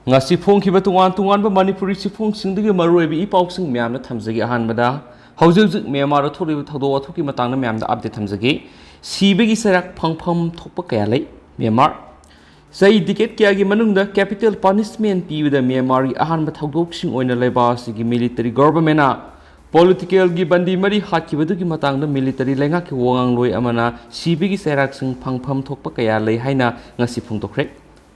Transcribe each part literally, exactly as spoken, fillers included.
ꯉꯁꯤ ꯐꯣꯡꯈꯤꯕ ꯇꯣꯉꯥꯟ ꯇꯣꯉꯥꯟꯕ ꯃꯅꯤꯄꯨꯔꯤ ꯆꯦꯐꯣꯡꯁꯤꯡꯗꯒꯤ ꯃꯔꯨꯑꯣꯏꯕ ꯏ ꯄꯥꯎꯁꯤꯡ ꯃꯌꯥꯝꯗ ꯊꯝꯖꯒꯦ꯫ ꯑꯍꯥꯟꯕꯗ, ꯍꯧꯖꯤꯛ ꯍꯧꯖꯤꯛ ꯃ꯭ꯌꯥꯟꯃꯥꯔꯗ ꯊꯣꯛꯂꯤꯕ ꯊꯧꯗꯣꯛ ꯋꯥꯊꯣꯛꯀꯤ ꯃꯇꯥꯡꯗ ꯃꯌꯥꯝꯗ update ꯊꯝꯖꯒꯦ꯫ ꯁꯤꯕꯒꯤ ꯆꯩꯔꯥꯛ ꯐꯪꯐꯝ ꯊꯣꯛꯄ ꯀꯌꯥ ꯂꯩ꯫ ꯃ꯭ꯌꯥꯟꯃꯥꯔ꯫ ꯆꯍꯤ decade ꯀꯌꯥꯒꯤ ꯃꯅꯨꯡꯗ capital punishment ꯄꯤꯕꯗ ꯃ꯭ꯌꯥꯟꯃꯥꯔꯒꯤ ꯑꯍꯥꯟꯕ ꯊꯧꯗꯣꯛꯁꯤꯡ ꯑꯣꯏꯅ ꯂꯩꯕꯥꯛ ꯑꯁꯤꯒꯤ military governmentꯅ politicalꯒꯤ ꯕꯟꯗꯤ ꯃꯔꯤ ꯍꯥꯠꯈꯤꯕꯗꯨꯒꯤ ꯃꯇꯥꯡꯗ military ꯂꯩꯉꯥꯛꯀꯤ ꯋꯥꯉꯥꯡꯂꯣꯏ ꯑꯃꯅ ꯁꯤꯕꯒꯤ ꯆꯩꯔꯥꯛꯁꯤꯡ ꯐꯪꯐꯝ ꯊꯣꯛꯄ ꯀꯌꯥ ꯂꯩ ꯍꯥꯏꯅ ꯉꯁꯤ ꯐꯣꯡꯗꯣꯛꯈ꯭ꯔꯦ꯫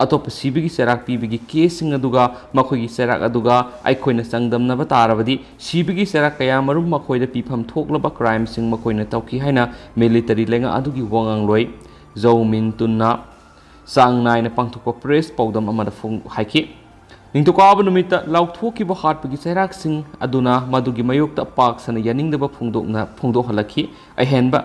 ꯑꯇꯣꯞꯄ ꯁꯤꯕꯒꯤ ꯆꯩꯔꯥꯛ ꯄꯤꯕꯒꯤ caseꯁꯤꯡ ꯑꯗꯨꯒ ꯃꯈꯣꯏꯒꯤ ꯆꯩꯔꯥꯛ ꯑꯗꯨꯒ ꯑꯩꯈꯣꯏꯅ ꯆꯥꯡꯗꯝꯅꯕ ꯇꯥꯔꯕꯗꯤ, ꯁꯤꯕꯒꯤ ꯆꯩꯔꯥꯛ ꯀꯌꯥꯃꯔꯨꯝ ꯃꯈꯣꯏꯗ ꯄꯤꯐꯝ ꯊꯣꯛꯂꯕ crimeꯁꯤꯡ ꯃꯈꯣꯏꯅ ꯇꯧꯈꯤ ꯍꯥꯏꯅ military ꯂꯩꯉꯥꯛ ꯑꯗꯨꯒꯤ ꯋꯥꯉꯥꯡꯂꯣꯏ ꯖꯧ ꯃꯤꯟ ꯇꯨꯟꯅ ꯆꯥꯡ ꯅꯥꯏꯅ ꯄꯥꯡꯊꯣꯛꯄ press ꯄꯥꯎꯗꯝ ꯑꯃꯗ ꯐꯣꯡ-, ꯍꯥꯏꯈꯤ꯫ ꯅꯤꯡꯊꯧꯀꯥꯕ ꯅꯨꯃꯤꯠꯇ ꯂꯥꯎꯊꯣꯛꯈꯤꯕ ꯍꯥꯠꯄꯒꯤ ꯆꯩꯔꯥꯛꯁꯤꯡ ꯑꯗꯨꯅ ꯃꯗꯨꯒꯤ ꯃꯥꯌꯣꯛꯇ ꯄꯥꯛ ꯁꯟꯅ ꯌꯥꯅꯤꯡꯗꯕ ꯐꯣꯡꯗꯣꯛꯅ-, ꯐꯣꯡꯗꯣꯛꯍꯜꯂꯛꯈꯤ꯫ ꯑꯍꯦꯟꯕ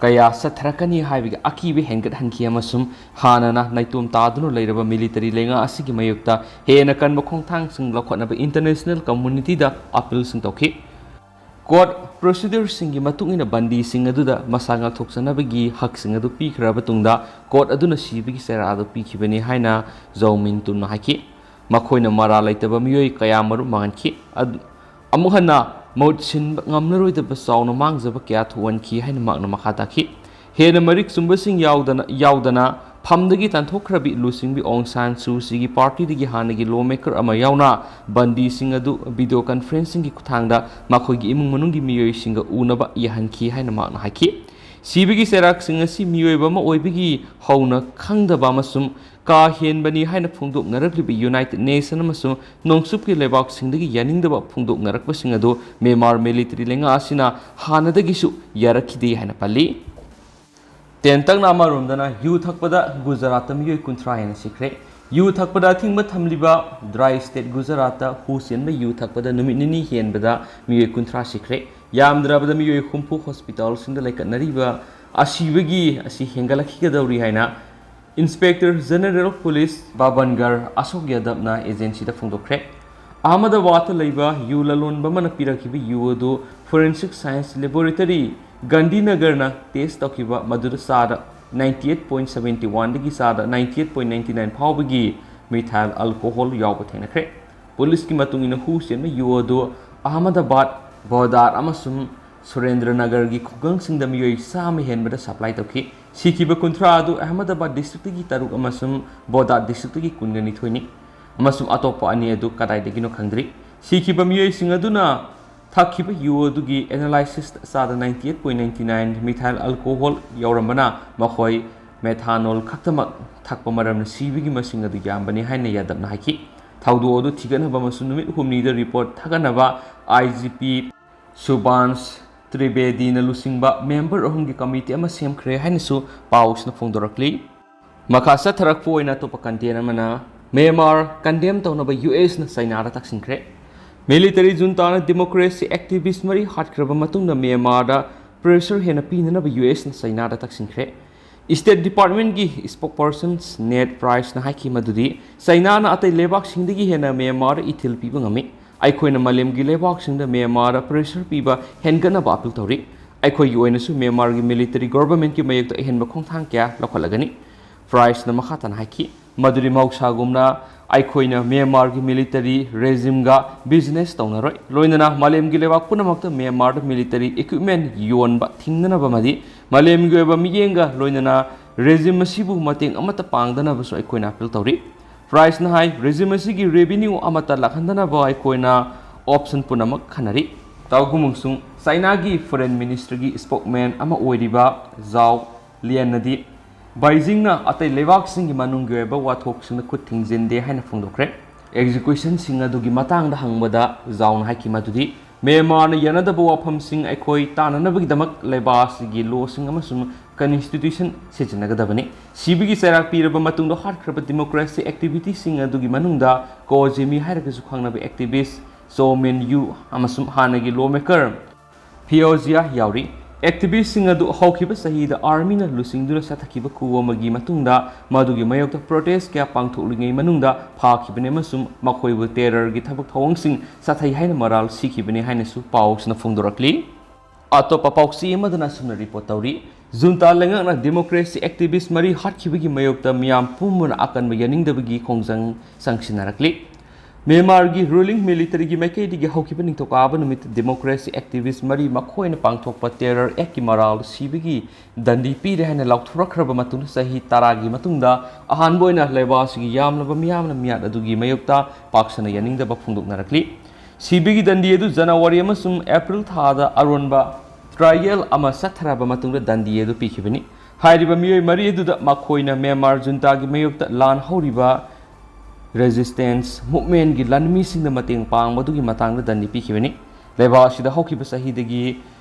ꯀꯌꯥ ꯆꯠꯊꯔꯛꯀꯅꯤ ꯍꯥꯏꯕꯒꯤ ꯑꯀꯤꯕ ꯍꯦꯟꯒꯠꯍꯟꯈꯤ ꯑꯃꯁꯨꯡ ꯍꯥꯟꯅꯅ ꯅꯥꯏꯇꯣꯝ ꯇꯥꯗꯨꯅ ꯂꯩꯔꯕ military ꯂꯩꯉꯥꯛ ꯑꯁꯤꯒꯤ ꯃꯥꯌꯣꯛꯇ ꯍꯦꯟꯅ ꯀꯟꯕ ꯈꯣꯡꯊꯥꯡꯁꯤꯡ ꯂꯧꯈꯠꯅꯕ international communityꯗ appealꯁꯤꯡ ꯇꯧꯈꯤ꯫ Court procedureꯁꯤꯡꯒꯤ ꯃꯇꯨꯡ ꯏꯟꯅ ꯕꯟꯗꯤꯁꯤꯡ ꯑꯗꯨꯗ ꯃꯁꯥ ꯉꯥꯛꯊꯣꯛꯆꯅꯕꯒꯤ ꯍꯛꯁꯤꯡ ꯑꯗꯨ ꯄꯤꯈ꯭ꯔꯕ ꯇꯨꯡꯗ, court ꯑꯗꯨꯅ ꯁꯤꯕꯒꯤ ꯆꯩꯔꯥꯛ ꯑꯗꯨ ꯄꯤꯈꯤꯕꯅꯤ ꯍꯥꯏꯅ ꯖꯧ ꯃꯤꯟ ꯇꯨꯟꯅ ꯍꯥꯏꯈꯤ꯫ ꯃꯈꯣꯏꯅ ꯃꯔꯥꯜ ꯂꯩꯇꯕ ꯃꯤꯑꯣꯏ ꯀꯌꯥ ꯃꯔꯨꯝ ꯃꯥꯡꯍꯟꯈꯤ꯫ ꯑꯗꯨ ꯑꯃꯨꯛ ꯍꯟꯅ ꯃꯍꯨꯠ ꯁꯤꯟꯕ ꯉꯝꯂꯔꯣꯏꯗꯕ ꯆꯥꯎꯅ ꯃꯥꯡꯖꯕ ꯀꯌꯥ ꯊꯣꯛꯍꯟꯈꯤ ꯍꯥꯏꯅ ꯃꯍꯥꯛꯅ ꯃꯈꯥ ꯇꯥꯈꯤ꯫ ꯍꯦꯟꯅ ꯃꯔꯤꯛ ꯆꯨꯝꯕꯁꯤꯡ ꯌꯥꯎꯗꯅ, ꯌꯥꯎꯗꯅ ꯐꯝꯗꯒꯤ ꯇꯥꯟꯊꯣꯛꯈ꯭ꯔꯕꯤ ꯂꯨꯆꯤꯡꯕꯤ ꯑꯣꯡ ꯁꯥꯟ ꯁꯨ ꯆꯤꯒꯤ partyꯗꯒꯤ ꯍꯥꯟꯅꯒꯤ lawmaker ꯑꯃ ꯌꯥꯎꯅ ꯕꯟꯗꯤꯁꯤꯡ ꯑꯗꯨ video conferencingꯒꯤ ꯈꯨꯠꯊꯥꯡꯗ ꯃꯈꯣꯏꯒꯤ ꯏꯃꯨꯡ ꯃꯅꯨꯡꯒꯤ ꯃꯤꯑꯣꯏꯁꯤꯡꯒ ꯎꯅꯕ ꯌꯥꯍꯟꯈꯤ ꯍꯥꯏꯅ ꯃꯍꯥꯛꯅ ꯍꯥꯏꯈꯤ꯫ ꯁꯤꯕꯒꯤ ꯆꯩꯔꯥꯛꯁꯤꯡ ꯑꯁꯤ ꯃꯤꯑꯣꯏꯕ ꯑꯃ ꯑꯣꯏꯕꯒꯤ ꯍꯧꯅ ꯈꯪꯗꯕ ꯑꯃꯁꯨꯡ ꯀꯥ ꯍꯦꯟꯕꯅꯤ ꯍꯥꯏꯅ ꯐꯣꯡꯗꯣꯛꯅꯔꯛꯂꯤꯕ United Nation ꯑꯃꯁꯨꯡ ꯅꯣꯡꯆꯨꯞꯀꯤ ꯂꯩꯕꯥꯛꯁꯤꯡꯗꯒꯤ ꯌꯥꯅꯤꯡꯗꯕ ꯐꯣꯡꯗꯣꯛꯅꯔꯛꯄꯁꯤꯡ ꯑꯗꯨ ꯃ꯭ꯌꯥꯟꯃꯥꯔ military ꯂꯩꯉꯥꯛ ꯑꯁꯤꯅ ꯍꯥꯟꯅꯗꯒꯤꯁꯨ ꯌꯥꯔꯛꯈꯤꯗꯦ ꯍꯥꯏꯅ ꯄꯜꯂꯤ꯫ ꯇꯦꯟꯇꯛꯅ ꯑꯃꯔꯣꯝꯗꯅ ꯌꯨ ꯊꯛꯄꯗ ꯒꯨꯖꯔꯥꯠꯇ ꯃꯤꯑꯣꯏ ꯀꯨꯟꯊ꯭ꯔꯥ ꯍꯦꯟꯅ ꯁꯤꯈ꯭ꯔꯦ꯫ ꯌꯨ ꯊꯛꯄꯗ ꯑꯊꯤꯡꯕ ꯊꯝꯂꯤꯕ dry state ꯒꯨꯖꯔꯥꯠꯇ ꯍꯨ ꯆꯦꯟꯕ ꯌꯨ ꯊꯛꯄꯗ ꯅꯨꯃꯤꯠ ꯅꯤꯅꯤ ꯍꯦꯟꯕꯗ ꯃꯤꯑꯣꯏ ꯀꯨꯟꯊ꯭ꯔꯥ ꯁꯤꯈ꯭ꯔꯦ꯫ ꯌꯥꯝꯗ꯭ꯔꯕꯗ ꯃꯤꯑꯣꯏ ꯍꯨꯝꯐꯨ hospitalꯁꯤꯡꯗ ꯂꯩꯈꯠꯅꯔꯤꯕ ꯑꯁꯤꯕꯒꯤ ꯑꯁꯤ ꯍꯦꯟꯒꯠꯂꯛꯈꯤꯒꯗꯧꯔꯤ ꯍꯥꯏꯅ Inspector General Police ꯕꯥꯕꯟꯒꯔ ꯑꯁꯣꯛ ꯌꯥꯗꯕꯅ agencyꯗ ꯐꯣꯡꯗꯣꯛꯈ꯭ꯔꯦ꯫ ꯑꯍꯃꯗꯕꯥꯗꯇ ꯂꯩꯕ ꯌꯨ ꯂꯂꯣꯟꯕ ꯑꯃꯅ ꯄꯤꯔꯛꯈꯤꯕ ꯌꯨ ꯑꯗꯨ forensic science laboratory ꯒꯥꯟꯙꯤꯅꯒꯔꯅ test ꯇꯧꯈꯤꯕ, ꯃꯗꯨꯗ ꯆꯥꯗ ninety eight point seventy oneꯗꯒꯤ ꯆꯥꯗ ninety eight point ninety nine ꯐꯥꯎꯕꯒꯤ methyl alcohol ꯌꯥꯎꯕ ꯊꯦꯡꯅꯈ꯭ꯔꯦ꯫ ꯄꯨꯂꯤꯁꯀꯤ ꯃꯇꯨꯡ ꯏꯟꯅ ꯍꯨ ꯆꯦꯟꯕ ꯌꯨ ꯑꯗꯨ ꯑꯍꯃꯗꯕꯥꯗ, ꯕꯣꯗꯥꯗ ꯑꯃꯁꯨꯡ ꯁꯨꯔꯦꯟꯗ꯭ꯔꯅꯒꯔꯒꯤ ꯈꯨꯡꯒꯪꯁꯤꯡꯗ ꯃꯤꯑꯣꯏ ꯆꯥꯝꯃ ꯍꯦꯟꯕꯗ ꯁꯄ꯭ꯂꯥꯏ ꯇꯧꯈꯤ꯫ ꯁꯤꯈꯤꯕ ꯀꯨꯟꯊ꯭ꯔꯥ ꯑꯗꯨ ꯑꯍꯃꯗꯕꯥꯗ ꯗꯤꯁꯇ꯭ꯔꯤꯛꯇꯒꯤ ꯇꯔꯨꯛ ꯑꯃꯁꯨꯡ ꯕꯣꯗꯥꯗ ꯗꯤꯁꯇ꯭ꯔꯤꯛꯇꯒꯤ ꯀꯨꯟꯒ ꯅꯤꯊꯣꯏꯅꯤ, ꯑꯃꯁꯨꯡ ꯑꯇꯣꯞꯄ ꯑꯅꯤ ꯑꯗꯨ ꯀꯗꯥꯏꯗꯒꯤꯅꯣ ꯈꯪꯗ꯭ꯔꯤ꯫ ꯁꯤꯈꯤꯕ ꯃꯤꯑꯣꯏꯁꯤꯡ ꯑꯗꯨꯅ ꯊꯛꯈꯤꯕ ꯌꯨ ꯑꯗꯨꯒꯤ ꯑꯦꯅꯥꯂꯥꯏꯁꯤꯁꯇ ꯆꯥꯗ ninety eight point ninety nine methyl alcohol ꯌꯥꯎꯔꯝꯕꯅ, ꯃꯈꯣꯏ ꯃꯦꯊꯥꯅꯣꯜ ꯈꯛꯇꯃꯛ ꯊꯛꯄ ꯃꯔꯝꯅ ꯁꯤꯕꯒꯤ ꯃꯁꯤꯡ ꯑꯗꯨ ꯌꯥꯝꯕꯅꯤ ꯍꯥꯏꯅ ꯌꯥꯗꯕꯅ ꯍꯥꯏꯈꯤ꯫ ꯊꯧꯗꯣꯛ ꯑꯗꯨ ꯊꯤꯒꯠꯅꯕ ꯑꯃꯁꯨꯡ ꯅꯨꯃꯤꯠ ꯍꯨꯝꯅꯤꯗ ꯔꯤꯄꯣꯔꯠ ꯊꯥꯒꯠꯅꯕ ꯑꯥꯏ ꯖꯤ ꯄꯤ ꯁꯨꯕꯥꯟꯁ ꯇ꯭ꯔꯤꯕꯦꯗꯤꯅ ꯂꯨꯆꯤꯡꯕ ꯃꯦꯝꯕꯔ ꯑꯍꯨꯝꯒꯤ ꯀꯃꯤꯇꯤ ꯑꯃ ꯁꯦꯝꯈ꯭ꯔꯦ ꯍꯥꯏꯅꯁꯨ ꯄꯥꯎꯁꯤꯅ ꯐꯣꯡꯗꯣꯔꯛꯂꯤ꯫ ꯃꯈꯥ ꯆꯠꯊꯔꯛꯄ ꯑꯣꯏꯅ ꯑꯇꯣꯞꯄ ꯀꯟꯇꯦꯟ ꯑꯃꯅ, ꯃ꯭ꯌꯥꯟꯃꯥꯔ ꯀꯟꯗꯦꯝ ꯇꯧꯅꯕ ꯌꯨ ꯑꯦꯁꯅ ꯆꯩꯅꯥꯗ ꯇꯛꯁꯤꯟꯈ꯭ꯔꯦ꯫ ꯃꯤꯂꯤꯇꯔꯤ ꯖꯨꯟꯇꯥꯅ ꯗꯤꯃꯣꯀ꯭ꯔꯦꯁꯤ ꯑꯦꯛꯇꯤꯚꯤꯁ꯭ꯠ ꯃꯔꯤ ꯍꯥꯠꯈ꯭ꯔꯕ ꯃꯇꯨꯡꯗ ꯃ꯭ꯌꯥꯟꯃꯥꯔꯗ ꯄ꯭ꯔꯦꯁꯔ ꯍꯦꯟꯅ ꯄꯤꯅꯅꯕ ꯌꯨ ꯑꯦꯁꯅ ꯆꯩꯅꯥꯗ ꯇꯛꯁꯤꯟꯈ꯭ꯔꯦ꯫ ꯁ꯭ꯇꯦꯠ ꯗꯤꯄꯥꯔꯠꯃꯦꯟꯠꯀꯤ ꯁ꯭ꯄꯣꯛꯄꯔꯁꯟ ꯅꯦꯗ ꯄ꯭ꯔꯥꯏꯁꯅ ꯍꯥꯏꯈꯤ ꯃꯗꯨꯗꯤ ꯆꯩꯅꯥꯅ ꯑꯇꯩ ꯂꯩꯕꯥꯛꯁꯤꯡꯗꯒꯤ ꯍꯦꯟꯅ ꯃ꯭ꯌꯥꯟꯃꯥꯔꯗ ꯏꯊꯤꯜ ꯄꯤꯕ ꯉꯝꯃꯤ꯫ ꯑꯩꯈꯣꯏꯅ ꯃꯥꯂꯦꯝꯒꯤ ꯂꯩꯕꯥꯛꯁꯤꯡꯗ ꯃ꯭ꯌꯥꯟꯃꯥꯔꯗ ꯄ꯭ꯔꯦꯁꯔ ꯄꯤꯕ ꯍꯦꯟꯒꯠꯅꯕ ꯑꯄꯤꯜ ꯇꯧꯔꯤ꯫ ꯑꯩꯈꯣꯏꯒꯤ ꯑꯣꯏꯅꯁꯨ ꯃ꯭ꯌꯥꯟꯃꯥꯔꯒꯤ ꯃꯤꯂꯤꯇꯔꯤ ꯒꯣꯚꯔꯟꯃꯦꯟꯠꯀꯤ ꯃꯥꯌꯣꯛꯇ ꯑꯍꯦꯟꯕ ꯈꯣꯡꯊꯥꯡ ꯀꯌꯥ ꯂꯧꯈꯠꯂꯒꯅꯤ꯫ ꯄ꯭ꯔꯥꯏꯁꯅ ꯃꯈꯥ ꯇꯥꯅ ꯍꯥꯏꯈꯤ ꯃꯗꯨꯗꯤ ꯃꯍꯧꯁꯥꯒꯨꯝꯅ ꯑꯩꯈꯣꯏꯅ ꯃ꯭ꯌꯥꯟꯃꯥꯔꯒꯤ ꯃꯤꯂꯤꯇꯔꯤ ꯔꯦꯖꯤꯝꯒ ꯕꯤꯖꯤꯅꯦꯁ ꯇꯧꯅꯔꯣꯏ, ꯂꯣꯏꯅꯅ ꯃꯥꯂꯦꯝꯒꯤ ꯂꯩꯕꯥꯛ ꯄꯨꯝꯅꯃꯛꯇ ꯃ꯭ꯌꯥꯟꯃꯥꯔꯗ ꯃꯤꯂꯤꯇꯔꯤ ꯏꯀ꯭ꯋꯤꯞꯃꯦꯟꯠ ꯌꯣꯟꯕ ꯊꯤꯡꯅꯅꯕ ꯑꯃꯗꯤ ꯃꯥꯂꯦꯝꯒꯤ ꯑꯣꯏꯕ ꯃꯤꯠꯌꯦꯡꯒ ꯂꯣꯏꯅꯅ ꯔꯦꯖꯤꯝ ꯑꯁꯤꯕꯨ ꯃꯇꯦꯡ ꯑꯃꯠꯇ ꯄꯥꯡꯗꯅꯕꯁꯨ ꯑꯩꯈꯣꯏꯅ ꯑꯄꯤꯜ ꯇꯧꯔꯤ꯫ ꯄ꯭ꯔꯥꯏꯁꯅ ꯍꯥꯏ, ꯔꯦꯖꯤꯝ ꯑꯁꯤꯒꯤ ꯔꯦꯚꯤꯅ꯭ꯌꯨ ꯑꯃꯠꯇ ꯂꯥꯛꯍꯟꯗꯅꯕ ꯑꯩꯈꯣꯏꯅ ꯑꯣꯞꯁꯟ ꯄꯨꯝꯅꯃꯛ ꯈꯟꯅꯔꯤ꯫ ꯇꯧꯒꯨꯝꯕꯁꯨꯡ ꯆꯥꯏꯅꯥꯒꯤ ꯐꯣꯔꯦꯟ ꯃꯤꯅꯤꯁꯇ꯭ꯔꯤꯒꯤ ꯁ꯭ꯄꯣꯛꯃꯦꯟ ꯑꯃ ꯑꯣꯏꯔꯤꯕ ꯖꯥꯎ ꯂꯤꯌꯟꯅꯗꯤ ꯕꯩꯖꯤꯡꯅ ꯑꯇꯩ ꯂꯩꯕꯥꯛꯁꯤꯡꯒꯤ ꯃꯅꯨꯡꯒꯤ ꯑꯣꯏꯕ ꯋꯥꯊꯣꯛꯁꯤꯡꯗ ꯈꯨꯠ ꯊꯤꯡꯖꯤꯟꯗꯦ ꯍꯥꯏꯅ ꯐꯣꯡꯗꯣꯛꯈ꯭ꯔꯦ꯫ ꯑꯦꯛꯖꯤꯀ꯭ꯌꯨꯁꯟꯁꯤꯡ ꯑꯗꯨꯒꯤ ꯃꯇꯥꯡꯗ ꯍꯪꯕꯗ ꯖꯥꯎꯅ ꯍꯥꯏꯈꯤ ꯃꯗꯨꯗꯤ ꯃ꯭ꯌꯥꯟꯃꯥꯔꯅ ꯌꯥꯅꯗꯕ ꯋꯥꯐꯝꯁꯤꯡ ꯑꯩꯈꯣꯏ ꯇꯥꯅꯅꯕꯒꯤꯗꯃꯛ ꯂꯩꯕꯥꯛ ꯑꯁꯤꯒꯤ ꯂꯣꯁꯤꯡ ꯑꯃꯁꯨꯡ ꯀꯟꯁꯇꯤꯇ꯭ꯌꯨꯁꯟ ꯁꯤꯖꯤꯟꯅꯒꯗꯕꯅꯤ꯫ ꯁꯤꯕꯒꯤ ꯆꯩꯔꯥꯛ ꯄꯤꯔꯕ ꯃꯇꯨꯡꯗ ꯍꯥꯠꯈ꯭ꯔꯕ ꯗꯤꯃꯣꯀ꯭ꯔꯦꯁꯤ ꯑꯦꯛꯇꯤꯚꯤꯁ꯭ꯠꯁꯤꯡ ꯑꯗꯨꯒꯤ ꯃꯅꯨꯡꯗ ꯀꯣ ꯖꯤꯃꯤ ꯍꯥꯏꯔꯒꯁꯨ ꯈꯪꯅꯕ ꯑꯦꯛꯇꯤꯚꯤꯁ꯭ꯠ ꯆꯣ ꯃꯤꯟ ꯌꯨ ꯑꯃꯁꯨꯡ ꯍꯥꯟꯅꯒꯤ ꯂꯣ ꯃꯦꯀꯔ ꯐꯤꯑꯣꯖꯤꯌꯥ ꯌꯥꯎꯔꯤ꯫ ꯑꯦꯛꯇꯤꯚꯤꯁ꯭ꯠꯁꯤꯡ ꯑꯗꯨ ꯍꯧꯈꯤꯕ ꯆꯍꯤꯗ ꯑꯥꯔꯃꯤꯅ ꯂꯨꯆꯤꯡꯗꯨꯅ ꯆꯠꯊꯈꯤꯕ ꯈꯨ ꯑꯃꯒꯤ ꯃꯇꯨꯡꯗ ꯃꯗꯨꯒꯤ ꯃꯥꯌꯣꯛꯇ ꯄ꯭ꯔꯣꯇꯦꯁ꯭ꯠ ꯀꯌꯥ ꯄꯥꯡꯊꯣꯛꯂꯤꯉꯩ ꯃꯅꯨꯡꯗ ꯐꯥꯈꯤꯕꯅꯤ ꯑꯃꯁꯨꯡ ꯃꯈꯣꯏꯕꯨ ꯇꯦꯔꯔꯒꯤ ꯊꯕꯛ ꯊꯧꯑꯣꯡꯁꯤꯡ ꯆꯠꯊꯩ ꯍꯥꯏꯅ ꯃꯔꯥꯜ ꯁꯤꯈꯤꯕꯅꯤ ꯍꯥꯏꯅꯁꯨ ꯄꯥꯎꯁꯤꯅ ꯐꯣꯡꯗꯣꯔꯛꯂꯤ꯫ ꯑꯇꯣꯞꯄ ꯄꯥꯎꯆꯦ ꯑꯃꯗꯅ ꯑꯁꯨꯝꯅ ꯔꯤꯄꯣꯔꯠ ꯇꯧꯔꯤ, ꯖꯨꯟꯇꯥ ꯂꯩꯉꯥꯛꯅ democracy activist ꯃꯔꯤ ꯍꯥꯠꯈꯤꯕꯒꯤ ꯃꯥꯌꯣꯛꯇ ꯃꯤꯌꯥꯝ ꯄꯨꯝꯕꯅ ꯑꯀꯟꯕ ꯌꯥꯅꯤꯡꯗꯕꯒꯤ ꯈꯣꯡꯖꯪ ꯆꯪꯁꯤꯟꯅꯔꯛꯂꯤ꯫ ꯃ꯭ꯌꯥꯟꯃꯥꯔꯒꯤ ruling military ꯒꯤ ꯃꯥꯏꯀꯩꯗꯒꯤ ꯍꯧꯈꯤꯕ ꯅꯤꯡꯊꯧꯀꯥꯕ ꯅꯨꯃꯤꯠꯇ democracy activist ꯃꯔꯤ ꯃꯈꯣꯏꯅ ꯄꯥꯡꯊꯣꯛꯄ terror act ꯀꯤ ꯃꯔꯥꯜꯗ ꯁꯤꯕꯒꯤ ꯗꯟꯗꯤ ꯄꯤꯔꯦ ꯍꯥꯏꯅ ꯂꯥꯎꯊꯣꯔꯛꯈ꯭ꯔꯕ ꯃꯇꯨꯡꯗ, ꯆꯍꯤ ꯇꯔꯥꯒꯤ ꯃꯇꯨꯡꯗ ꯑꯍꯥꯟꯕ ꯑꯣꯏꯅ ꯂꯩꯕꯥꯛ ꯑꯁꯤꯒꯤ ꯌꯥꯝꯂꯕ ꯃꯤꯌꯥꯝꯅ ꯃꯤꯌꯥꯠ ꯑꯗꯨꯒꯤ ꯃꯥꯌꯣꯛꯇ ꯄꯥꯛ ꯁꯟꯅ ꯌꯥꯅꯤꯡꯗꯕ ꯐꯣꯡꯗꯣꯛꯅꯔꯛꯂꯤ꯫ ꯁꯤꯕꯒꯤ ꯗꯟꯗꯤ ꯑꯗꯨ ꯖꯅꯋꯥꯔꯤ ꯑꯃꯁꯨꯡ ꯑꯦꯄ꯭ꯔꯤꯜ ꯊꯥꯗ ꯑꯔꯣꯟꯕ trial ꯑꯃ ꯆꯠꯊꯔꯕ ꯃꯇꯨꯡꯗ ꯗꯟꯗꯤ ꯑꯗꯨ ꯄꯤꯈꯤꯕꯅꯤ꯫ ꯍꯥꯏꯔꯤꯕ ꯃꯤꯑꯣꯏ ꯃꯔꯤ ꯑꯗꯨꯗ ꯃꯈꯣꯏꯅ ꯃ꯭ꯌꯥꯟꯃꯥꯔ ꯖꯨꯟꯇꯥꯒꯤ ꯃꯥꯌꯣꯛꯇ ꯂꯥꯟ ꯍꯧꯔꯤꯕ resistance movement ꯀꯤ ꯂꯥꯟꯃꯤꯁꯤꯡꯅ ꯃꯇꯦꯡ ꯄꯥꯡꯕꯗꯨꯒꯤ ꯃꯇꯥꯡꯗ ꯗꯟꯗꯤ ꯄꯤꯈꯤꯕꯅꯤ꯫ ꯂꯩꯕꯥꯛ ꯑꯁꯤꯗ ꯍꯧꯈꯤꯕ ꯆꯍꯤꯗꯒꯤ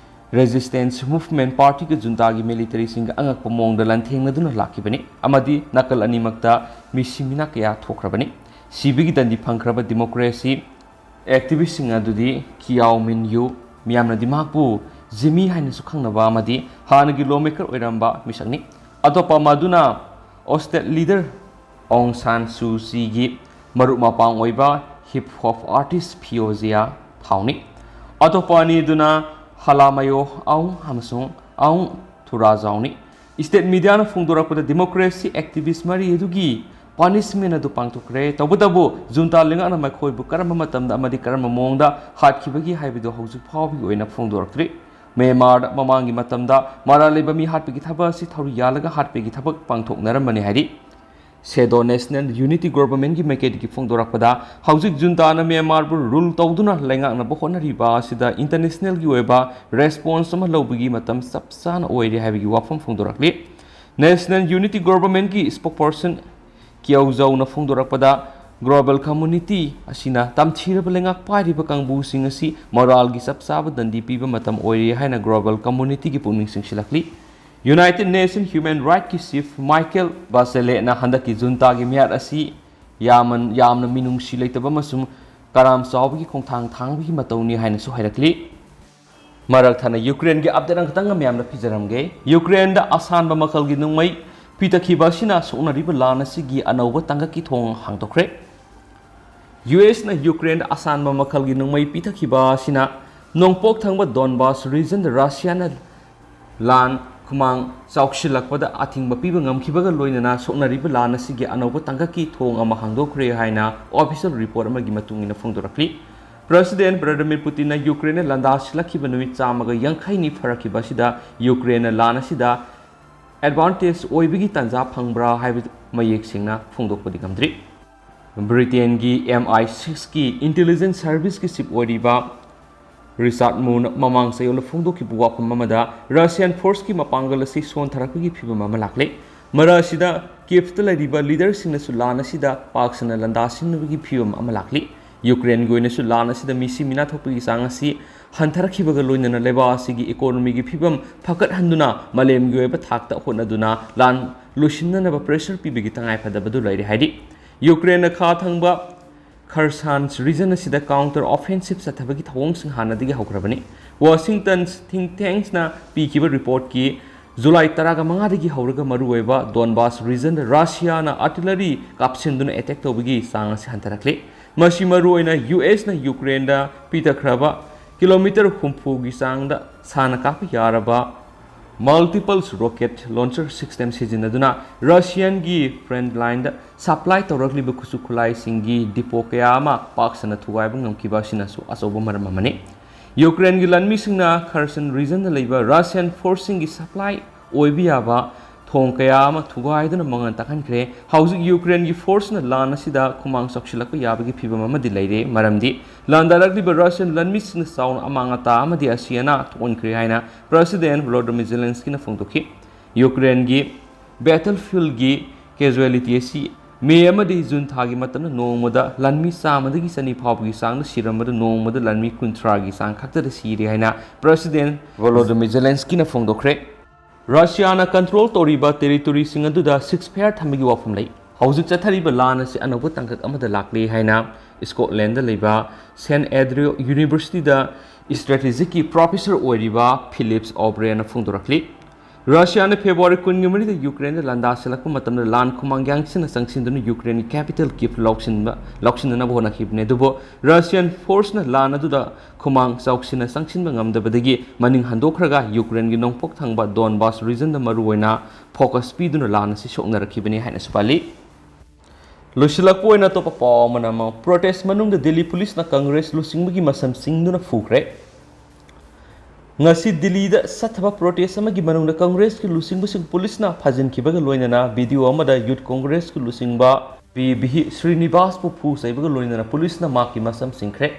resistance movement party ꯒ ꯖꯨꯟꯇꯥꯒꯤ military ꯁꯤꯡꯒ ꯑꯉꯛꯄ ꯃꯑꯣꯡꯗ ꯂꯥꯟꯊꯦꯡꯅꯗꯨꯅ ꯂꯥꯛꯈꯤꯕꯅꯤ ꯑꯃꯗꯤ ꯅꯥꯀꯜ ꯑꯅꯤꯃꯛꯇ ꯃꯤꯁꯤ ꯃꯤꯅꯥ ꯀꯌꯥ ꯊꯣꯛꯈ꯭ꯔꯕꯅꯤ꯫ ꯁꯤꯕꯒꯤ ꯗꯟꯗꯤ ꯐꯪꯈ꯭ꯔꯕ democracy activist ꯁꯤꯡ ꯑꯗꯨꯗꯤ ꯀꯤꯌꯥꯎ ꯃꯤꯟ ꯌꯨ, ꯃꯤꯌꯥꯝꯅꯗꯤ ꯃꯍꯥꯛꯄꯨ ꯖꯤꯃꯤ ꯍꯥꯏꯅꯁꯨ ꯈꯪꯅꯕ ꯑꯃꯗꯤ ꯍꯥꯟꯅꯒꯤ lawmaker ꯑꯣꯏꯔꯝꯕ ꯃꯤꯁꯛꯅꯤ꯫ ꯑꯇꯣꯞꯄ ꯑꯃꯗꯨꯅ hostage leader ꯑꯣꯡ ꯁꯥꯟ ꯁꯨ ꯆꯤꯒꯤ ꯃꯔꯨꯞ ꯃꯄꯥꯡ ꯑꯣꯏꯕ hip hop artist ꯐꯤꯌꯣꯖꯤꯌꯥ ꯊꯥꯎꯅꯤ꯫ ꯑꯇꯣꯞꯄ ꯑꯅꯤꯗꯨꯅ ꯍꯂꯥꯃꯌꯣ ꯑꯥꯎꯡ ꯑꯃꯁꯨꯡ ꯑꯥꯎꯡ ꯊꯨꯔꯥꯖꯥꯎꯅꯤ꯫ State media ꯅ ꯐꯣꯡꯗꯣꯔꯛꯄꯗ democracy activist ꯃꯔꯤ ꯑꯗꯨꯒꯤ punishment ꯑꯗꯨ ꯄꯥꯡꯊꯣꯛꯈ꯭ꯔꯦ꯫ ꯇꯧꯕꯇꯕꯨ ꯖꯨꯟꯇꯥ ꯂꯩꯉꯥꯛꯅ ꯃꯈꯣꯏꯕꯨ ꯀꯔꯝꯕ ꯃꯇꯝꯗ ꯑꯃꯗꯤ ꯀꯔꯝꯕ ꯃꯑꯣꯡꯗ ꯍꯥꯠꯈꯤꯕꯒꯦ ꯍꯥꯏꯕꯗꯨ ꯍꯧꯖꯤꯛ ꯐꯥꯎꯕꯒꯤ ꯑꯣꯏꯅ ꯐꯣꯡꯗꯣꯔꯛꯇ꯭ꯔꯤ꯫ ꯃ꯭ꯌꯥꯟꯃꯥꯔꯗ ꯃꯃꯥꯡꯒꯤ ꯃꯇꯝꯗ ꯃꯔꯥꯜ ꯂꯩꯕ ꯃꯤ ꯍꯥꯠꯄꯒꯤ ꯊꯕꯛ ꯑꯁꯤ ꯊꯧꯔꯤ ꯌꯥꯜꯂꯒ ꯍꯥꯠꯄꯒꯤ ꯊꯕꯛ ꯄꯥꯡꯊꯣꯛꯅꯔꯝꯕꯅꯤ ꯍꯥꯏꯔꯤ꯫ Shadow National Unity Government ꯀꯤ ꯃꯥꯏꯀꯩꯗꯒꯤ ꯐꯣꯡꯗꯣꯔꯛꯄꯗ, ꯍꯧꯖꯤꯛ ꯖꯨꯟꯇꯥꯅ ꯃ꯭ꯌꯥꯟꯃꯥꯔꯕꯨ rule ꯇꯧꯗꯨꯅ ꯂꯩꯉꯥꯛꯅꯕ ꯍꯣꯠꯅꯔꯤꯕ ꯑꯁꯤꯗ international ꯒꯤ ꯑꯣꯏꯕ response ꯑꯃ ꯂꯧꯕꯒꯤ ꯃꯇꯝ ꯆꯞ ꯆꯥꯅ ꯑꯣꯏꯔꯦ ꯍꯥꯏꯕꯒꯤ ꯋꯥꯐꯝ ꯐꯣꯡꯗꯣꯔꯛꯂꯤ꯫ National Unity Government ꯀꯤ spokesperson ꯀ꯭ꯌꯧ ꯖꯧꯅ ꯐꯣꯡꯗꯣꯔꯛꯄꯗ, global community ꯑꯁꯤꯅ ꯇꯝꯊꯤꯔꯕ ꯂꯩꯉꯥꯛ ꯄꯥꯏꯔꯤꯕ ꯀꯥꯡꯕꯨꯁꯤꯡ ꯑꯁꯤ ꯃꯣꯔꯥꯜꯒꯤ ꯆꯞ ꯆꯥꯕ ꯗꯟꯗꯤ ꯄꯤꯕ ꯃꯇꯝ ꯑꯣꯏꯔꯦ ꯍꯥꯏꯅ global community ꯒꯤ ꯄꯨꯛꯅꯤꯡ ꯆꯤꯡꯁꯤꯜꯂꯛꯂꯤ꯫ United Nations Human Rights ꯀꯤ Chief Michelle Bachelet ꯅ ꯍꯟꯗꯛꯀꯤ ꯖꯨꯟꯇꯥꯒꯤ ꯃꯤꯍꯥꯠ ꯑꯁꯤ ꯌꯥꯃꯟ-, ꯌꯥꯝꯅ ꯃꯤꯅꯨꯡꯁꯤ ꯂꯩꯇꯕ ꯑꯃꯁꯨꯡ ꯀꯔꯥꯝ ꯆꯥꯎꯕꯒꯤ ꯈꯣꯡꯊꯥꯡ ꯊꯥꯡꯕꯒꯤ ꯃꯇꯧꯅꯤ ꯍꯥꯏꯅꯁꯨ ꯍꯥꯏꯔꯛꯂꯤ꯫ ꯃꯔꯛ ꯊꯠꯅ ꯌꯨꯀ꯭ꯔꯦꯟꯒꯤ update ꯑꯃꯈꯛꯇꯪꯒ ꯃꯌꯥꯝꯗ ꯄꯤꯖꯔꯝꯒꯦ꯫ ꯌꯨꯀ꯭ꯔꯦꯟꯗ ꯑꯁꯥꯟꯕ ꯃꯈꯜꯒꯤ ꯅꯣꯡꯃꯩ ꯄꯤꯊꯈꯤꯕ ꯑꯁꯤꯅ ꯁꯣꯛꯅꯔꯤꯕ ꯂꯥꯟ ꯑꯁꯤꯒꯤ ꯑꯅꯧꯕ ꯇꯥꯡꯀꯛꯀꯤ ꯊꯣꯡ ꯍꯥꯡꯗꯣꯛꯈ꯭ꯔꯦ꯫ ꯌꯨ ꯑꯦꯁꯅ ꯌꯨꯀ꯭ꯔꯦꯟꯗ ꯑꯁꯥꯟꯕ ꯃꯈꯜꯒꯤ ꯅꯣꯡꯃꯩ ꯄꯤꯊꯈꯤꯕ ꯑꯁꯤꯅ ꯅꯣꯡꯄꯣꯛ ꯊꯪꯕ ꯗꯣꯟꯕꯥꯁ regionꯗ ꯔꯁꯤꯌꯥꯅ ꯂꯥꯟ ꯈꯨꯃꯥꯡ ꯆꯥꯎꯁꯤꯜꯂꯛꯄꯗ ꯑꯊꯤꯡꯕ ꯄꯤꯕ ꯉꯝꯈꯤꯕꯒ ꯂꯣꯏꯅꯅ ꯁꯣꯛꯅꯔꯤꯕ ꯂꯥꯟ ꯑꯁꯤꯒꯤ ꯑꯅꯧꯕ ꯇꯥꯡꯀꯛꯀꯤ ꯊꯣꯡ ꯑꯃ ꯍꯥꯡꯗꯣꯛꯈ꯭ꯔꯦ ꯍꯥꯏꯅ official report ꯑꯃꯒꯤ ꯃꯇꯨꯡ ꯏꯟꯅ ꯐꯣꯡꯗꯣꯔꯛꯂꯤ꯫ President Vladimir Putinꯅ ꯌꯨꯀ꯭ꯔꯦꯟꯅ ꯂꯥꯟꯗꯥꯁꯤꯜꯂꯛꯈꯤꯕ ꯅꯨꯃꯤꯠ ꯆꯥꯝꯃꯒ ꯌꯥꯡꯈꯩꯅꯤ ꯐꯥꯔꯛꯈꯤꯕ ꯑꯁꯤꯗ ꯌꯨꯀ꯭ꯔꯦꯟꯅ ꯂꯥꯟ ꯑꯁꯤꯗ advantage ꯑꯣꯏꯕꯒꯤ ꯇꯥꯟꯖꯥ ꯐꯪꯕ꯭ꯔꯥ ꯍꯥꯏꯕꯗꯨ ꯃꯌꯦꯛ ꯁꯦꯡꯅ ꯐꯣꯡꯗꯣꯛꯄꯗꯤ ꯉꯝꯗ꯭ꯔꯤ꯫ ꯕ꯭ꯔꯤꯇꯦꯟꯒꯤ M I sixꯀꯤ intelligence serviceꯀꯤ chief ꯑꯣꯏꯔꯤꯕ ꯔꯤꯆꯥꯔꯗ ꯃꯨꯔꯅ ꯃꯃꯥꯡ ꯆꯌꯣꯜꯗ ꯐꯣꯡꯗꯣꯛꯈꯤꯕ ꯋꯥꯐꯝ ꯑꯃꯗ Russian forceꯀꯤ ꯃꯄꯥꯡꯒꯜ ꯑꯁꯤ ꯁꯣꯟꯊꯔꯛꯄꯒꯤ ꯐꯤꯚꯝ ꯑꯃ ꯂꯥꯛꯂꯦ꯫ ꯃꯔꯛ ꯑꯁꯤꯗ ꯀꯤꯞꯇ ꯂꯩꯔꯤꯕ leaderꯁꯤꯡꯅꯁꯨ ꯂꯥꯟ ꯑꯁꯤꯗ ꯄꯥꯛ ꯁꯟꯅ ꯂꯥꯟꯗꯥꯁꯤꯟꯅꯕꯒꯤ ꯐꯤꯚꯝ ꯑꯃ ꯂꯥꯛꯂꯤ꯫ ꯌꯨꯀ꯭ꯔꯦꯟꯒꯤ ꯑꯣꯏꯅꯁꯨ ꯂꯥꯟ ꯑꯁꯤꯗ ꯃꯤꯁꯤ ꯃꯤꯅꯥ ꯊꯣꯛꯄꯒꯤ ꯆꯥꯡ ꯑꯁꯤ ꯍꯟꯊꯔꯛꯈꯤꯕꯒ ꯂꯣꯏꯅꯅ ꯂꯩꯕꯥꯛ ꯑꯁꯤꯒꯤ economyꯒꯤ ꯐꯤꯚꯝ ꯐꯒꯠꯍꯟꯗꯨꯅ ꯃꯥꯂꯦꯝꯒꯤ ꯑꯣꯏꯕ ꯊꯥꯛꯇ ꯍꯣꯠꯅꯗꯨꯅ ꯂꯥꯟ ꯂꯣꯏꯁꯤꯟꯅꯅꯕ pressure ꯄꯤꯕꯒꯤ ꯇꯉꯥꯏꯐꯗꯕꯗꯨ ꯂꯩꯔꯦ ꯍꯥꯏꯔꯤ꯫ ꯌꯨꯀ꯭ꯔꯦꯟꯅ ꯈꯥ ꯊꯪꯕ Kherson region ꯑꯁꯤꯗ counter offensive ꯆꯠꯊꯕꯒꯤ ꯊꯧꯑꯣꯡꯁꯤꯡ ꯍꯥꯟꯅꯗꯒꯤ ꯍꯧꯈ꯭ꯔꯕꯅꯤ꯫ Washington think tanksꯅ ꯄꯤꯈꯤꯕ reportꯀꯤ ꯖꯨꯂꯥꯏ ꯇꯔꯥꯃꯉꯥꯗꯒꯤ ꯍꯧꯔꯒ ꯃꯔꯨꯑꯣꯏꯕ Donbas regionꯗ Russiaꯅ artillery ꯀꯥꯞꯁꯤꯟꯗꯨꯅ attack ꯇꯧꯕꯒꯤ ꯆꯥꯡ ꯑꯁꯤ ꯍꯟꯊꯔꯛꯂꯤ꯫ ꯃꯁꯤ ꯃꯔꯨꯑꯣꯏꯅ USꯅ ꯌꯨꯀ꯭ꯔꯦꯟꯗ ꯄꯤꯊꯈ꯭ꯔꯕ ꯀꯤꯂꯣꯃꯤꯇꯔ ꯍꯨꯝꯐꯨꯒꯤ ꯆꯥꯡꯗ ꯁꯥꯡꯅ ꯀꯥꯞꯄ ꯌꯥꯔꯕ multiple rocket launcher system ꯁꯤꯖꯤꯟꯅꯗꯨꯅ Russianꯒꯤ front lineꯗ supply ꯇꯧꯔꯛꯂꯤꯕ ꯈꯨꯠꯁꯨ ꯈꯨꯠꯂꯥꯏꯁꯤꯡꯒꯤ depot ꯀꯌꯥ ꯑꯃ ꯄꯥꯛ ꯁꯟꯅ ꯊꯨꯒꯥꯏꯕ ꯉꯝꯈꯤꯕ ꯑꯁꯤꯅꯁꯨ ꯑꯆꯧꯕ ꯃꯔꯝ ꯑꯃꯅꯤ꯫ ꯌꯨꯀ꯭ꯔꯦꯟꯒꯤ ꯂꯥꯟꯃꯤꯁꯤꯡꯅ Kherson regionꯗ ꯂꯩꯕ Russian forceꯁꯤꯡꯒꯤ supply ꯑꯣꯏꯕ ꯌꯥꯕ ꯊꯣꯡ ꯀꯌꯥ ꯑꯃ ꯊꯨꯒꯥꯏꯗꯨꯅ ꯃꯉꯥꯜ ꯇꯥꯛꯍꯟꯈ꯭ꯔꯦ꯫ ꯍꯧꯖꯤꯛ ꯌꯨꯀ꯭ꯔꯦꯟꯒꯤ forceꯅ ꯂꯥꯟ ꯑꯁꯤꯗ ꯈꯨꯃꯥꯡ ꯆꯥꯎꯁꯤꯜꯂꯛꯄ ꯌꯥꯕꯒꯤ ꯐꯤꯚꯝ ꯑꯃꯗꯤ ꯂꯩꯔꯦ, ꯃꯔꯝꯗꯤ ꯂꯥꯟꯗꯥꯔꯛꯂꯤꯕ Russian ꯂꯥꯟꯃꯤꯁꯤꯡꯅ ꯆꯥꯎꯅ ꯑꯃꯥꯡ ꯑꯇꯥ ꯑꯃꯗꯤ ꯑꯁꯤ ꯑꯅꯥ ꯊꯣꯛꯍꯟꯈ꯭ꯔꯦ ꯍꯥꯏꯅ President Volodymyr Zelenskyꯅ ꯐꯣꯡꯗꯣꯛꯈꯤ꯫ ꯌꯨꯀ꯭ꯔꯦꯟꯒꯤ battlefieldꯒꯤ casualty ꯑꯁꯤ ꯃꯦ ꯑꯃꯗꯤ ꯖꯨꯟ ꯊꯥꯒꯤ ꯃꯇꯝꯗ ꯅꯣꯡꯃꯗ ꯂꯥꯟꯃꯤ ꯆꯥꯝꯃꯗꯒꯤ ꯆꯅꯤ ꯐꯥꯎꯕꯒꯤ ꯆꯥꯡꯗ ꯁꯤꯔꯝꯕꯗ ꯅꯣꯡꯃꯗ ꯂꯥꯟꯃꯤ ꯀꯨꯟꯊ꯭ꯔꯥꯒꯤ ꯆꯥꯡ ꯈꯛꯇꯗ ꯁꯤꯔꯦ ꯍꯥꯏꯅ President Volodymyr Zelenskyꯅ ꯐꯣꯡꯗꯣꯛꯈ꯭ꯔꯦ꯫ Russiaꯅ control ꯇꯧꯔꯤꯕ territoryꯁꯤꯡ ꯑꯗꯨꯗ ceasefire ꯊꯝꯕꯒꯤ ꯋꯥꯐꯝ ꯂꯩ꯫ ꯍꯧꯖꯤꯛ ꯆꯠꯊꯔꯤꯕ ꯂꯥꯟ ꯑꯁꯤ ꯑꯅꯧꯕ ꯇꯥꯡꯀꯛ ꯑꯃꯗ ꯂꯥꯛꯂꯦ ꯍꯥꯏꯅ Scotlandꯗ ꯂꯩꯕ St Andrew Universityꯗ strategicꯀꯤ professor ꯑꯣꯏꯔꯤꯕ Philip O'Brienꯅ ꯐꯣꯡꯗꯣꯔꯛꯂꯤ꯫ ꯔꯁꯤꯌꯥꯅ ꯐꯦꯕ꯭ꯔꯨꯋꯥꯔꯤ ꯀꯨꯟꯒ ꯃꯔꯤꯗ ꯌꯨꯀ꯭ꯔꯦꯟꯗ ꯂꯥꯟꯗꯥꯁꯤꯜꯂꯛꯄ ꯃꯇꯝꯗ ꯂꯥꯟ ꯈꯨꯃꯥꯡ ꯌꯥꯡꯁꯤꯟꯅ ꯆꯪꯁꯤꯟꯗꯨꯅ ꯌꯨꯀ꯭ꯔꯦꯟꯒꯤ ꯀꯦꯄꯤꯇꯦꯜ ꯀꯤꯞ ꯂꯧꯁꯤꯟꯕ ꯂꯧꯁꯤꯟꯅꯅꯕ ꯍꯣꯠꯅꯈꯤꯕꯅꯤ꯫ ꯑꯗꯨꯕꯨ ꯔꯁꯤꯌꯥꯟ ꯐꯣꯔꯁꯅ ꯂꯥꯟ ꯑꯗꯨꯗ ꯈꯨꯃꯥꯡ ꯆꯥꯎꯁꯤꯟꯅ ꯆꯪꯁꯤꯟꯕ ꯉꯝꯗꯕꯗꯒꯤ ꯃꯅꯤꯡ ꯍꯟꯗꯣꯛꯈ꯭ꯔꯒ ꯌꯨꯀ꯭ꯔꯦꯟꯒꯤ ꯅꯣꯡꯄꯣꯛ ꯊꯪꯕ ꯗꯣꯟꯕꯥꯁ ꯔꯤꯖꯟꯗ ꯃꯔꯨꯑꯣꯏꯅ ꯐꯣꯀꯁ ꯄꯤꯗꯨꯅ ꯂꯥꯟ ꯑꯁꯤ ꯁꯣꯛꯅꯔꯛꯈꯤꯕꯅꯤ ꯍꯥꯏꯅꯁꯨ ꯄꯜꯂꯤ꯫ ꯂꯣꯏꯁꯤꯜꯂꯛꯄ ꯑꯣꯏꯅ ꯑꯇꯣꯞꯄ ꯄꯥꯎ ꯑꯃꯅ ꯑꯃ, ꯄ꯭ꯔꯣꯇꯦꯁ ꯃꯅꯨꯡꯗ ꯗꯤꯜꯂꯤ ꯄꯨꯂꯤꯁꯅ ꯀꯪꯒ꯭ꯔꯦꯁ ꯂꯨꯆꯤꯡꯕꯒꯤ ꯃꯁꯝ ꯁꯤꯡꯗꯨꯅ ꯐꯨꯈ꯭ꯔꯦ꯫ ꯉꯁꯤ ꯗꯤꯜꯂꯤꯗ ꯆꯠꯊꯕ ꯄ꯭ꯔꯣꯇꯦꯁ ꯑꯃꯒꯤ ꯃꯅꯨꯡꯗ ꯀꯪꯒ꯭ꯔꯦꯁꯀꯤ ꯂꯨꯆꯤꯡꯕꯁꯤꯡ ꯄꯨꯂꯤꯁꯅ ꯐꯥꯖꯤꯟꯈꯤꯕꯒ ꯂꯣꯏꯅꯅ ꯚꯤꯗꯤꯑꯣ ꯑꯃꯗ ꯌꯨꯠ ꯀꯪꯒ꯭ꯔꯦꯁꯀꯤ ꯂꯨꯆꯤꯡꯕ ꯚꯤ ꯚꯤ ꯁ꯭ꯔꯤꯅꯤꯕꯥꯁꯄꯨ ꯐꯨ ꯆꯩꯕꯒ ꯂꯣꯏꯅꯅ ꯄꯨꯂꯤꯁꯅ ꯃꯍꯥꯛꯀꯤ ꯃꯁꯝ ꯁꯤꯡꯈ꯭ꯔꯦ꯫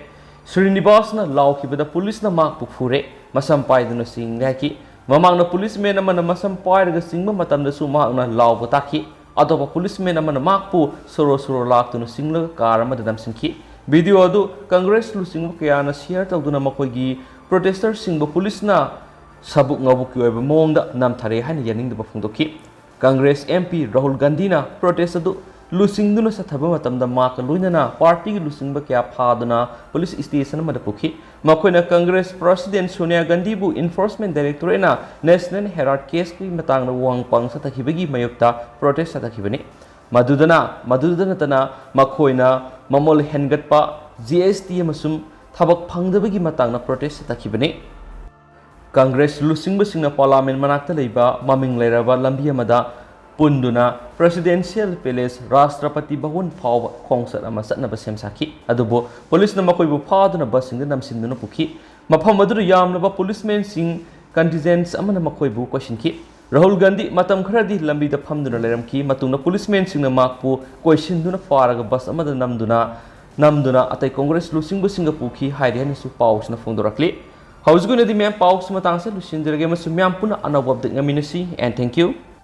ꯁ꯭ꯔꯤꯅꯤꯕꯥꯁꯅ ꯂꯥꯎꯈꯤꯕꯗ ꯄꯨꯂꯤꯁꯅ ꯃꯍꯥꯛꯄꯨ ꯐꯨꯔꯦ, ꯃꯁꯝ ꯄꯥꯏꯗꯨꯅ ꯆꯤꯡꯂꯦ ꯍꯥꯏꯈꯤ꯫ ꯃꯃꯥꯡꯗ ꯄꯨꯂꯤꯁꯃꯦꯟ ꯑꯃꯅ ꯃꯁꯝ ꯄꯥꯏꯔꯒ ꯆꯤꯡꯕ ꯃꯇꯝꯗꯁꯨ ꯃꯍꯥꯛꯅ ꯂꯥꯎꯕ ꯇꯥꯈꯤ꯫ ꯑꯇꯣꯞꯄ ꯄꯨꯂꯤꯁꯃꯦꯟ ꯑꯃꯅ ꯃꯍꯥꯛꯄꯨ ꯁꯣꯔꯣ ꯁꯣꯔꯣ ꯂꯥꯛꯇꯨꯅ ꯆꯤꯡꯂꯒ ꯀꯥꯔ ꯑꯃꯗ ꯅꯝꯁꯤꯟꯈꯤ꯫ ꯚꯤꯗꯤꯑꯣ ꯑꯗꯨ ꯀꯪꯒ꯭ꯔꯦꯁ ꯂꯨꯆꯤꯡꯕ ꯀꯌꯥꯅ ꯁꯤꯌꯔ ꯇꯧꯗꯨꯅ ꯃꯈꯣꯏꯒꯤ ꯄ꯭ꯔꯣꯇꯦꯁꯇꯔꯁꯤꯡꯕꯨ ꯄꯨꯂꯤꯁꯅ ꯁꯥꯕꯨꯛ ꯉꯥꯕꯨꯛꯀꯤ ꯑꯣꯏꯕ ꯃꯑꯣꯡꯗ ꯅꯝꯊꯔꯦ ꯍꯥꯏꯅ ꯌꯥꯅꯤꯡꯗꯕ ꯐꯣꯡꯗꯣꯛꯈꯤ꯫ ꯀꯪꯒ꯭ꯔꯦꯁ ꯑꯦꯝ ꯄꯤ ꯔꯥꯍꯨꯜ ꯒꯥꯟꯙꯤꯅ ꯄ꯭ꯔꯣꯇꯦꯁ ꯑꯗꯨ ꯂꯨꯆꯤꯡꯗꯨꯅ ꯆꯠꯊꯕ ꯃꯇꯝꯗ ꯃꯍꯥꯛꯀ ꯂꯣꯏꯅꯅ ꯄꯥꯔꯇꯤꯒꯤ ꯂꯨꯆꯤꯡꯕ ꯀꯌꯥ ꯐꯥꯗꯨꯅ ꯄꯨꯂꯤꯁ ꯁ꯭ꯇꯦꯁꯟ ꯑꯃꯗ ꯄꯨꯈꯤ꯫ ꯃꯈꯣꯏꯅ ꯀꯪꯒ꯭ꯔꯦꯁ ꯄ꯭ꯔꯁꯤꯗꯦꯟ ꯁꯣꯅꯤꯌꯥ ꯒꯥꯟꯙꯤꯕꯨ ꯏꯟꯐꯣꯔꯁꯃꯦꯟ ꯗꯥꯏꯔꯦꯛꯇꯣꯔꯦꯠꯅ ꯅꯦꯁꯅꯦꯜ ꯍꯦꯔꯥꯜꯗ ꯀꯦꯁꯀꯤ ꯃꯇꯥꯡꯗ ꯋꯥꯍꯪ ꯄꯥꯎꯅ ꯆꯠꯊꯈꯤꯕꯒꯤ ꯃꯥꯌꯣꯛꯇ ꯄ꯭ꯔꯣꯇꯦꯁ ꯆꯠꯊꯈꯤꯕꯅꯤ꯫ ꯃꯗꯨꯗꯅ, ꯃꯗꯨꯗ ꯅꯠꯇꯅ ꯃꯈꯣꯏꯅ ꯃꯃꯜ ꯍꯦꯟꯒꯠꯄ, ꯖꯤ ꯑꯦꯁ ꯇꯤ ꯑꯃꯁꯨꯡ ꯊꯕꯛ ꯐꯪꯗꯕꯒꯤ ꯃꯇꯥꯡꯗ ꯄ꯭ꯔꯣꯇꯦꯁ ꯆꯠꯊꯈꯤꯕꯅꯤ꯫ ꯀꯪꯒ꯭ꯔꯦꯁ ꯂꯨꯆꯤꯡꯕꯁꯤꯡꯅ ꯄꯥꯔꯂꯥꯃꯦꯟ ꯃꯅꯥꯛꯇ ꯂꯩꯕ ꯃꯃꯤꯡ ꯂꯩꯔꯕ ꯂꯝꯕꯤ ꯑꯃꯗ ꯄꯨꯟꯗꯨꯅ ꯄ꯭ꯔꯦꯁꯤꯗꯦꯟꯁꯤꯌꯦꯜ ꯄꯦꯂꯦꯁ, ꯔꯥꯁꯇ꯭ꯔꯄꯇꯤ ꯚꯋꯟ ꯐꯥꯎꯕ ꯈꯣꯡꯆꯠ ꯑꯃ ꯆꯠꯅꯕ ꯁꯦꯝ ꯁꯥꯈꯤ꯫ ꯑꯗꯨꯕꯨ ꯄꯨꯂꯤꯁꯅ ꯃꯈꯣꯏꯕꯨ ꯐꯥꯗꯨꯅ ꯕꯁꯁꯤꯡꯗ ꯅꯝꯁꯤꯟꯗꯨꯅ ꯄꯨꯈꯤ꯫ ꯃꯐꯝ ꯑꯗꯨꯗ ꯌꯥꯝꯂꯕ ꯄꯨꯂꯤꯁꯃꯦꯟꯁꯤꯡ ꯀꯟꯇꯤꯟꯖꯦꯟꯠ ꯑꯃꯅ ꯃꯈꯣꯏꯕꯨ ꯀꯣꯏꯁꯤꯟꯈꯤ꯫ ꯔꯥꯍꯨꯜ ꯒꯥꯟꯙꯤ ꯃꯇꯝ ꯈꯔꯗꯤ ꯂꯝꯕꯤꯗ ꯐꯝꯗꯨꯅ ꯂꯩꯔꯝꯈꯤ꯫ ꯃꯇꯨꯡꯗ ꯄꯨꯂꯤꯁꯃꯦꯟꯁꯤꯡꯅ ꯃꯍꯥꯛꯄꯨ ꯀꯣꯏꯁꯤꯟꯗꯨꯅ ꯐꯥꯔꯒ ꯕꯁ ꯑꯃꯗ ꯅꯝꯗꯨꯅ, ꯅꯝꯗꯨꯅ ꯑꯇꯩ ꯀꯪꯒ꯭ꯔꯦꯁ ꯂꯨꯆꯤꯡꯕꯁꯤꯡꯒ ꯄꯨꯈꯤ ꯍꯥꯏꯔꯤ ꯍꯥꯏꯅꯁꯨ ꯄꯥꯎꯁꯤꯅ ꯐꯣꯡꯗꯣꯔꯛꯂꯤ꯫ ꯍꯧꯖꯤꯛꯀꯤ ꯑꯣꯏꯅꯗꯤ ꯃꯌꯥꯝ ꯄꯥꯎꯁꯤ ꯃꯇꯥꯡꯁꯦ ꯂꯣꯏꯁꯤꯟꯖꯔꯒꯦ ꯑꯃꯁꯨꯡ ꯃꯌꯥꯝ ꯄꯨꯟꯅ ꯑꯅꯧꯕ ꯑꯞꯗꯦꯠ ꯉꯥꯏꯃꯤꯟꯅꯁꯤ꯫ And thank you.